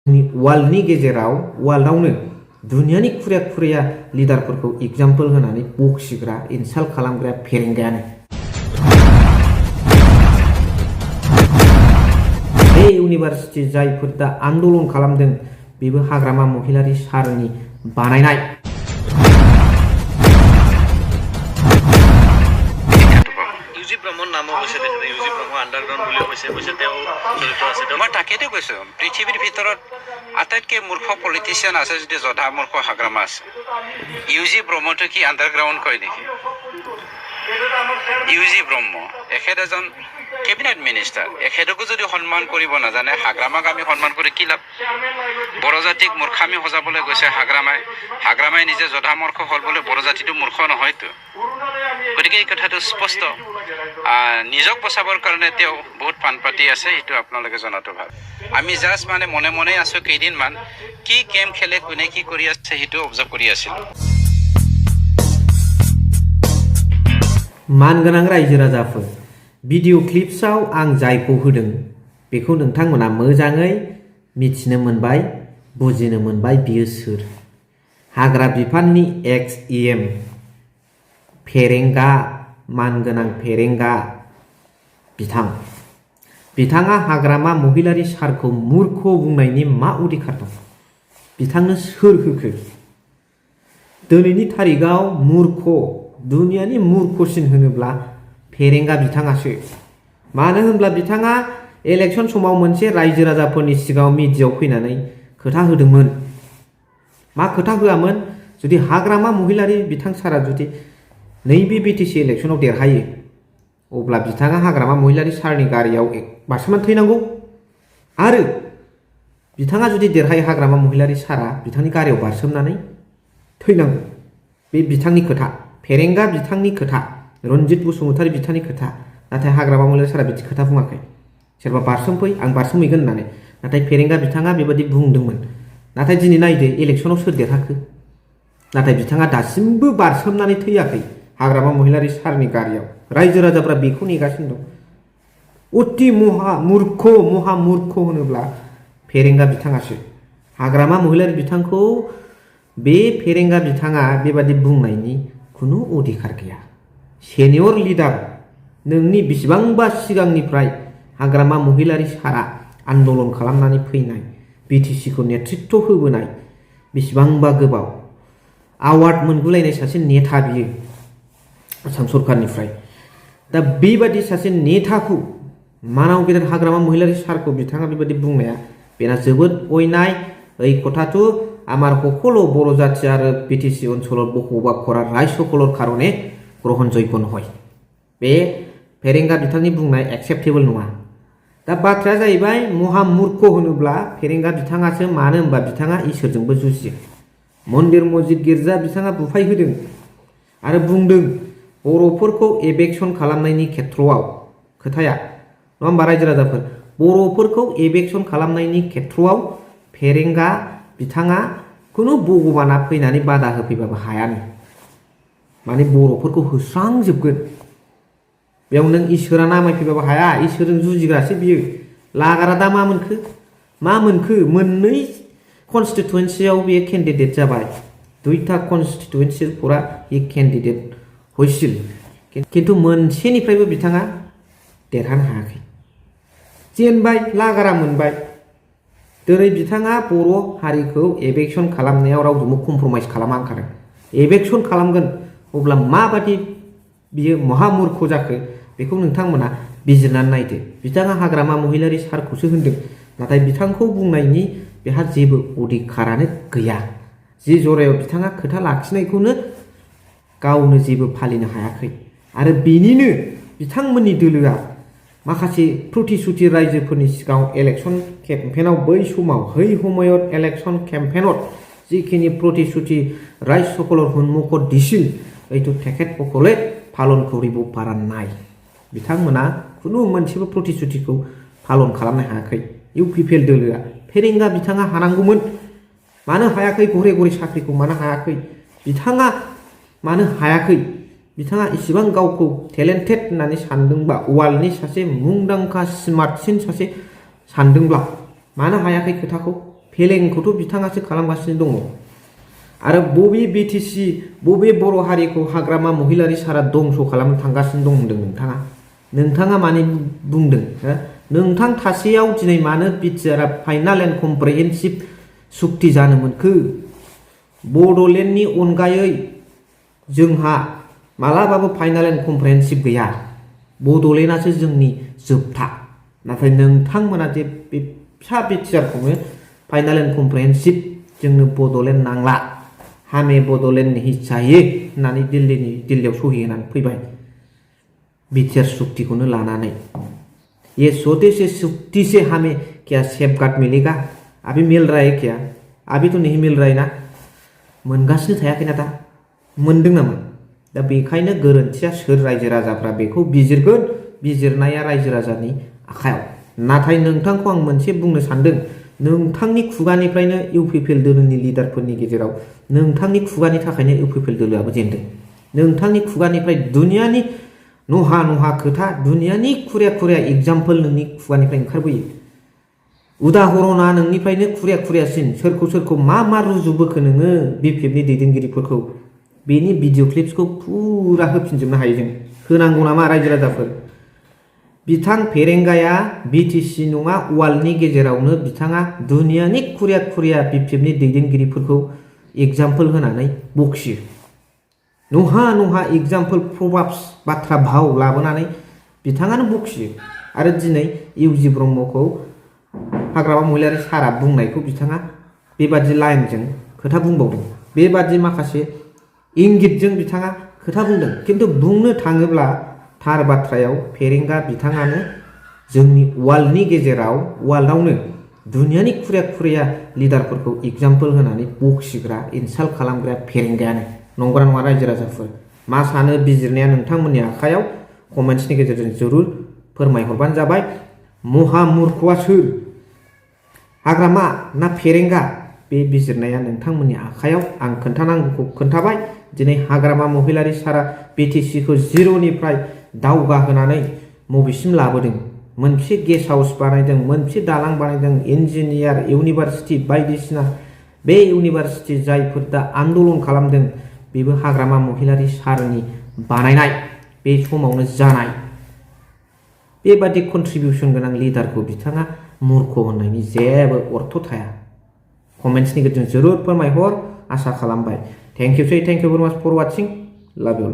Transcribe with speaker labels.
Speaker 1: वर्ल्डनि गेजेराव वर्ल्डआवनो दुनियानि खुरिया खुरिया लिडारफोरखौ एग्जाम्पल होनानै बखिग्रा इनसाल्ट खालामग्रा फेरेंगायानो बे इउनिभार्सिटि जायफोर दा आन्दोलन खालामदों बेबो हाग्रामा महिलारी सारनि बानायनाय।
Speaker 2: ইউজি ব্ৰহ্মণ নামো কৈছে তেখেতে ইউজি ব্ৰহ্ম আণ্ডাৰগ্ৰাউণ্ড বুলিও কৈছে তেওঁ জড়িত আছে। মই তাকেইতো কৈছোঁ, পৃথিৱীৰ ভিতৰত আটাইতকৈ মূৰ্খ পলিটিচিয়ান আছে যদি যধা মূৰ্খ হাগ্ৰামা আছে। ইউজি ব্ৰহ্মটো কি আণ্ডাৰগ্ৰাউণ্ড কয় নেকি? ইউজি ব্ৰহ্ম এখেত এজন কেবিনেট মিনিষ্টাৰ, এখেতকো যদি সন্মান কৰিব নাজানে হাগ্ৰামাক আমি সন্মান কৰি কি লাভ? বড়োজাতিক মূৰ্খামি সজাবলৈ গৈছে হাগ্ৰামাই নিজে যধা মূৰ্খ হ'ল বোলে বড়োজাতিটো মূৰ্খ নহয়তো। গতিকে এই কথাটো স্পষ্ট, নিজক বচাবৰ কাৰণে তেওঁ বহুত পাণ পাতি আছে, সেইটো আপোনালোকে জনাটো ভাল। আমি জাষ্ট মনে মনে আছোঁ কেইদিনমান, কি গেম খেলে কোনে কি কৰি আছে সেইটো অবজাৰ্ভ কৰি আছিলোঁ।
Speaker 1: मानगोनां रायजो राजाफोर, भिडिअ क्लिप्सआव आं जायखौ होदों बेखौ नोंथांमोना मोजाङै मिथिनो मोनबाय, बुजिनो मोनबाय बियो सोर। हाग्रा बिफाननि एक्स EM फेरेंगा, मानगोनां फेरेंगा बिथाङा हाग्रामा महिलारी सारखौ मूर्ख बुंनायनि मा अधिकार दं? बिथांनो सोर होखो? दिनैनि तारिखआव मूर्ख, दुनियानि मूर्खसिन होनोब्ला फेरेंगा बिथाङासो। मानो होनब्ला बिथाङा इलेक्शन समाव मोनसे रायजो राजाफोरनि सिगाङाव मिडियायाव फैनानै खोथा होदोंमोन। मा खोथा होआमोन? जुदि हाग्रामा महिलारी बिथां सारा जुदि नैबे BTC इलेक्शनाव देरहायो अब्ला बिथाङा हाग्रामा महिलारी सारनि गारियाव बारसोमनानै थैनांगौ, आरो बिथाङा जुदि देरहायो हाग्रामा महिलारी सारा बिथांनि गारियाव बारसोमनानै थैनांगौ। बे बिथांनि खोथा, फेरेंगा बिथांनि खोथा, रन्जित बसुमतारी बिथांनि खोथा। नाथाय हाग्रामा महिलारी सारा बिदि खोथा बुङाखै। सोरबा बारसोमफै आं बारसोमहैगोन होननानै। नाथाय फेरेंगा बिथाङा बेबायदि बुंदोंमोन। नाथाय दिनै नायदो इलेक्शनाव सोर देरहाखो? नाथाय बिथाङा दासिमबो बारसोमनानै थैयाखै हाग्रामा महिलारी सारनि गारियाव। रायजो राजाफ्रा बेखौ नेगासिनो दं। अति महा मूर्ख होनोब्ला फेरेंगा बिथाङासो। हाग्रामा महिलारी बिथांखौ बे फेरेंगा बिथाङा बेबादि बुंनायनि खुनु अधिकार गैया। सेनियर लिडार, नोंनि बेसेबांबा सिगांनिफ्राय हाग्रामा महिलारी सारा आन्दोलन खालामनानै फैनाय, BTCखौ नेतृत्व होबोनाय, बेसेबांबा गोबाव आवार्ड मोनगुलायनाय सासे नेता बियो आसाम सरकारनिफ्राय। दा बेबादि सासे नेताखौ मानाव गेदेर हाग्रामा महिलारी सारखौ बिथाङा बेबादि बुंनाया बेना जोबोद अयनाय। এই কথাটো আমার সকলো বড় জাতি আর BTC অঞ্চলের বসবাস করা রাইজসকলের কারণে গ্রহণযোগ্য নহয়। बे फेरेंगा बिथांनि बुंनाय एक्सेप्टेबल नङा। दा बाथ्राया जाहैबाय महामूर्ख होनोब्ला फेरेंगा बिथाङासो। मानो होनबा बिथाङा इसोरजोंबो जुजियो। मन्दिर मस्जिद गिर्जा बिथाङा बुफाय होदों आरो बुंदों बर'फोरखौ एबेक्सन खालामनायनि खेथ्रआव खोथाया, नङा होमबा रायजो राजाफोर? बर'फोरखौ एबेक्सन खालामनायनि खेथ्रआव फेरेंगा बिथाङा खुनु भगबाना फैनानै बादा होफैबाबो हायानो। माने बर'फोरखौ होस्रांजोबगोन। बेयाव नों इसोरा नामायफैबाबो हाया, इसोरजों जुजिग्रासो बियो। लागारा दा मा मोनखो? मोननै कन्स्टिटुवेन्सियाव बियो केन्डिडेट जाबाय। दुइटा कन्स्टिटुवेन्सियाव पुरा हि केन्डिडेट हयसिल, किन्तु मोनसेनिफ्रायबो बिथाङा देरहानो हायाखै। जेनबाय, लागारा मोनबाय। दिनै बिथाङा बर' हारिखौ एबेक्सन खालामनायाव रावजोंबो कमप्रमाइज खालामा ओंखारदों। एबेक्सन खालामगोन, अब्ला माबादि बियो महामूर्ख जाखो बेखौ नोंथांमोना बिजिरनानै नायदो। बिथाङा हाग्रामा महिलारी सारखौसो होनदों, नाथाय बिथांखौ बुंनायनि बेहा जेबो अधिकारानो गैया। जि जरायाव बिथाङा खोथा लाखिनायखौनो गावनो जेबो फालिनो हायाखै। आरो बेनिनो बिथांमोननि दोलोआ माखासे प्रतिश्रुति रायजोफोरनि सिगाङाव इलेक्शन केम्पेनाव बै समाव সময়ত इलेक्शन केम्पेनत जिखिनि प्रतिश्रुति रायजসকলৰ সন্মুখত দিছিল এইটো তেখেতসকলে পালন কৰিব পৰা নাই। बिथांमोना खुनु मोनसेबो प्रतिश्रुतिखौ पालन खालामनो हायाखै। UPPL दोलोआ। फेरेंगा बिथाङा हानांगौमोन, मानो हायाखै? घरे घरे साख्रिखौ मानो हायाखै? बिथाङा मानो हायाखै? बिथाङा इसेबां गावखौ टेलेन्टेड होननानै सानदोंबा, वर्ल्डनि सासे मुंदांखा स्मार्टसिन सासे सानदोंब्ला मानो हायाखै खोथाखौ? फेलेंखौथ' बिथाङासो खालामगासिनो दङ। आरो बबे बिटिसि बबे बर' हारिखौ हाग्रामा महिलारि सारा दंस' खालामनो थांगासिनो दं होनदों नोंथाङा? नोंथाङा माने बुंदों हो? नोंथां थासेयाव दिनै मानो बिटिआरआ फाइनाल एन्ड कमप्रिहेन्सिभ सुक्ति जानो मोनखो? बड'लेण्डनि अनगायै जोंहा मालाबाबो फाइनाल एन्ड कमप्रिहेन्सिभ गैया। बड'लेण्डआसो जोंनि जोबथा। नाथाय नोंथांमोना जे बे फिसा बिटिआरखौनो फाइनाल एन्ड कमप्रिहेन्सिभ जोंनो बड'लेण्ड नांला, हमें बड'लेण्ड नहीं चाहिए होननानै दिल्लीयाव सहि होनानै फैबाय बिटिआर सुक्तिखौनो लानानै। ये छोटे से सुक्ति से हमें क्या सेफगार्ड मिलेगा? अभी मिल रहा है क्या? अभी तो नहीं मिल रहा है ना? मोनगासिनो थायाखैना दा? मोनदों नामा? दा बेखायनो गोरोन्थिया सोर रायजो राजाफ्रा बेखौ बिजिरगोन। बिजिरनाया रायजो राजानि आखायाव। नाथाय नोंथांखौ आं मोनसे बुंनो सानदों, नोंथांनि खुगानिफ्रायनो इउपिपिएल दोलोनि लिडारफोरनि गेजेराव नोंथांनि खुगानि थाखायनो इउपिपिएल दोलोआबो जेनदों। नोंथांनि खुगानिफ्राय दुनियानि नहा खोथा, दुनियानि खुरिया एग्जाम्पल नोंनि खुगानिफ्राय ओंखारबोयो। उदाहरना नोंनिफ्रायनो खुरियासिन। सोरखौ मा रुजुबोखो नोङो बिपिएफनि दैदेनगिरिफोरखौ? बेनि भिडिअ क्लिप्सखौ फुरा होफिनजोबनो हायो जों। होनांगौ नामा रायजो राजाफोर? बिथां फेरेंगाया बिटिसि नङा वार्ल्डनि गेजेरावनो बिथाङा दुनियानि खुरिया बिपिएफनि दैदेनगिरिफोरखौ एग्जाम्पल होनानै बखियो। नहा एग्जाम्पल प्रभाब्स बाथ्रा भाव लाबोनानै बिथाङानो बखियो। आरो दिनै इउजि ब्रह्मखौ हाग्रामा महिलारि सारा बुंनायखौ बिथाङा बेबादि लाइनजों खोथा बुंबावदों। बेबादि माखासे इंगितजों बिथाङा खोथा बुंदों। खिन्थु बुंनो थाङोब्ला थार बाथ्रायाव फेरेंगा बिथाङानो जोंनि वार्ल्डआवनो दुनियानि खुरिया लिडारफोरखौ एग्जाम्पल होनानै बखिग्रा इनसाल्ट खालामग्रा फेरेंगायानो। नंगौना नङा रायजो राजाफोर? मा सानो बिजिरनाया नोंथांमोननि आखायाव कमेन्ट्सनि गेजेरजों जरुर फोरमायहरबानो जाबाय। महामुर्खआ सोर? हाग्रामा ना फेरेंगा? बे बिजिरनाया नोंथांमोननि आखायाव। आं खोन्थानांगौखौ खोन्थाबाय। दिनै हाग्रामा महिलारि सारा बिटिसिखौ जिर'निफ्राय दावगाहोनानै बबेसिम लाबोदों? मोनसे गेस्ट हाउस बानायदों, मोनसे दालां बानायदों, इन्जिनियार इउनिभारसिटि बायदिसिना। बे इउनिभारसिटि जायफोर दा आन्दलन खालामदों बेबो हाग्रामा महिलारि सारनि बानायनाय, बे समावनो जानाय। बेबादि कन्ट्रिबिउसन गोनां लिडारखौ बिथाङा मुर्ख होननायनि जेबो अर्थ थाया। कमेन्ट्सनि गेजेरजों जरुर फोरमायहर, आसा खालामबाय। थेंक इउ भेरि माच फर वाचिं। लाभ इउ।